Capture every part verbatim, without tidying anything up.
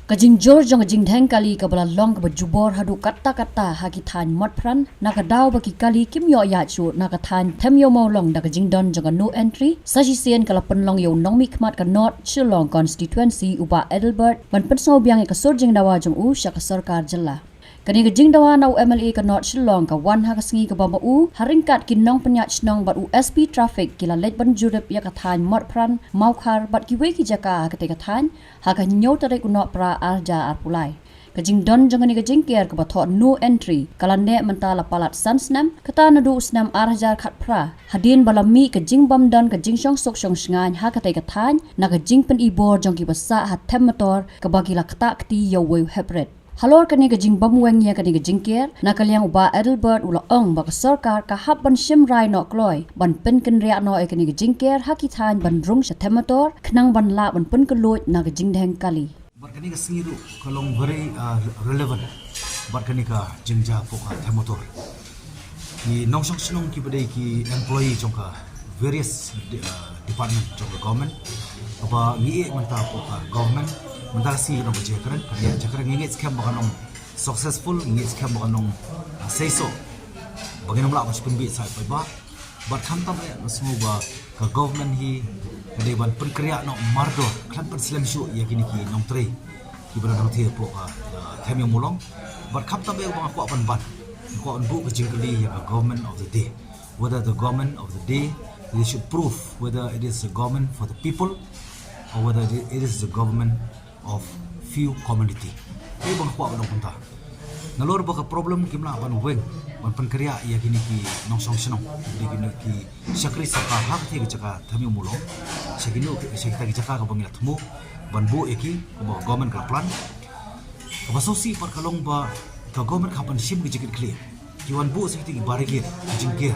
Ka jingjur jong ka jingdheng kali kaba la long kaba jubor haduh katta katta ha ki thaiñ Motphran, na ka daw ba ki kali kim ïoh ïaid shuh na ka thaiñ Them Ïew Mawlong da ka jingdon jong ka no entry, sa shisien ka la pynlong ïa u nongmihkhmat ka North Shillong Constituency u Bah Adelbert, ban pynsngew biang ïa ka sur jingdawa jong u sha ka sorkar jylla. Kane ka jingdawa na u M L A ka North Shillong ka wan ha ka sngi kaba ma u, ha ryngkat ki nongpynïaid shnong bad u S P Traffic ki la leit ban jurip ïa ka thaiñ Motphran, Mawkhar bad kiwei ki jaka ha katei ka thaiñ, ha ka hynñiew tarik u Nohprah ar hajar arphew lai. Ka jingdon jong kane ka jingker kaba thoh no entry, ka la neh mynta la palat san snem, kata naduh u snem ar hajar khatphra, hadien ba la mih ka jingbym don ka jingshongsuk shongshngaiñ ha katei ka thaiñ, na ka jingpynibor jong kiba sah ha them motor, kaba ki la ktah kti ïa uwei u heprit. Halor kane ka jingbym weng ïa kane ka jingker, na ka liang u Bah Adelbert u la ong ba ka sorkar ka hap ban shim rai noh kloi, ban pynkynriah noh ïa kane ka jingker ha ki thaiñ ban rung sha them motor, khnang ban lah ban pynkylluid na ka jingdheng kali. Bad kane ka sngi ruh ka long very, uh, relevant bad kane ka jingjia hapoh ka them motor. Ki nongshong shnong kiba dei ki employee jong ka various de-, uh, department jong ka government, kaba ngi ïeh mynta hapoh ka government, mynta ka sngi ka long ka jingkren, ka jingkren ngi ngeit skhem ba kan long successful, ngi ngeit skhem ba kan long, uh, seisoh, ba ngin ym lah ban shu pynbeit sa ïa paidbah. Bad khamtam eh nga sngew ba ka government hi ka dei ban pynkynriah noh mardor, khlem pynslem shuh ïa kine ki nongtrei kiba don hangthie hapoh ka, uh, Them Ïew Mawlong. Bad khamtam eh ba nga kwah ban ban, nga kwah ban buh ka jingkylli ïa ka government of the day, whether the government of the day, they should prove whether it is a government for the people or whether it is the government of few community. Kaei ba nga kwah ban ong kumta. Nalor ba ka problem kim lah ban weng, ban pynkynriah ïa kine ki nongshong shnong, ïa kine ki shakri sorkar ha katei ka jaka Them Ïew Mawlong, sha kine, sha kita ki jaka kaba ngi la thmu ban buh ïa ki, kaba government ka la plan. Kaba sngewsih pat ka long ba ka government ka hap ban shim ki jingkitkhlieh. Ki wan buh sa kitei ki barricade, ki jingker,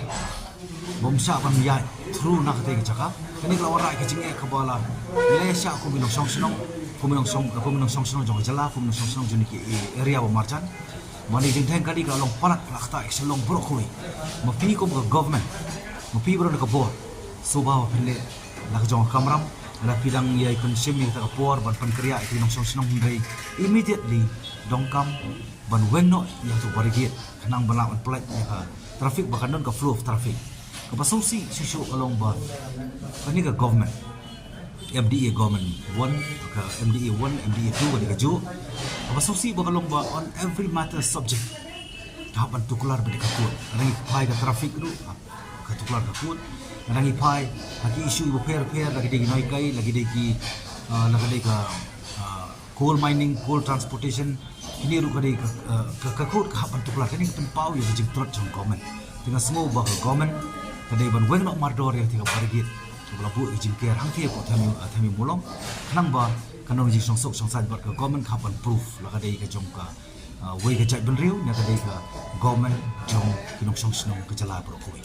bym shah ban ïaid through na katei ka jaka. Kane ka la wanrah ki jingeh kaba la, ngi la ïa shah kum ki nongshong shnong, kum ki nongshong, kum ki nongshong shnong jong ka jylla, kum ki nongshong shnong jong kine ki area ba marjan. Ba kane ka jingdheng kali ka la long palat, ka la ktah ïa ka shyllong baroh kawei. Ma phi kum ka government, ma phi baroh na ka bor, sngewbha ba phin leh la ka jong ka kamram, lada phi dang ïai pynshim ïa kata ka por ban pynkynriah ïa ki nongshong shnong, hynrei immediately donkam ban weng noh ïa kato ka barricade, khnang ba lah ban pynlait ïa ka traffic, ba kan don ka flow of traffic. Kaba sngewsih shuh shuh ka long ba kane ka government, M D A government one, ka M D A one, M D A two, kane kajuh. Kaba sngewsih ba ka long ba on every matter subject ka hap ban tuklar bad ka court. Lada ngi phai ka traffic ruh, ka tuklar ka court. Lada ngi phai ha ki issue bapher bapher, la ki dei ki nonghikai, la ki dei ki, ah, la ki dei ka, ah, coal mining, coal transportation, kine ruh ka dei ka, eh, ka, ka court ka hap ban tuklar, kane ka pynpaw ïa ka jingtrot jong government. Te nga sngew ba ka government ka dei ban weng noh mardor ïa kata ka barricade kaba la buh ïa ka jingker hangthie hapoh Them Ïew, eh, Them Ïew Mawlong, khnang ba kan don ka jingshongsuk shongsaiñ, bad ka government ka hap ban prove la ka dei ka jong ka, eh, wei ka jaitbynriew ne ka dei ka government jong ki nongshong shnong ka jylla baroh kawei.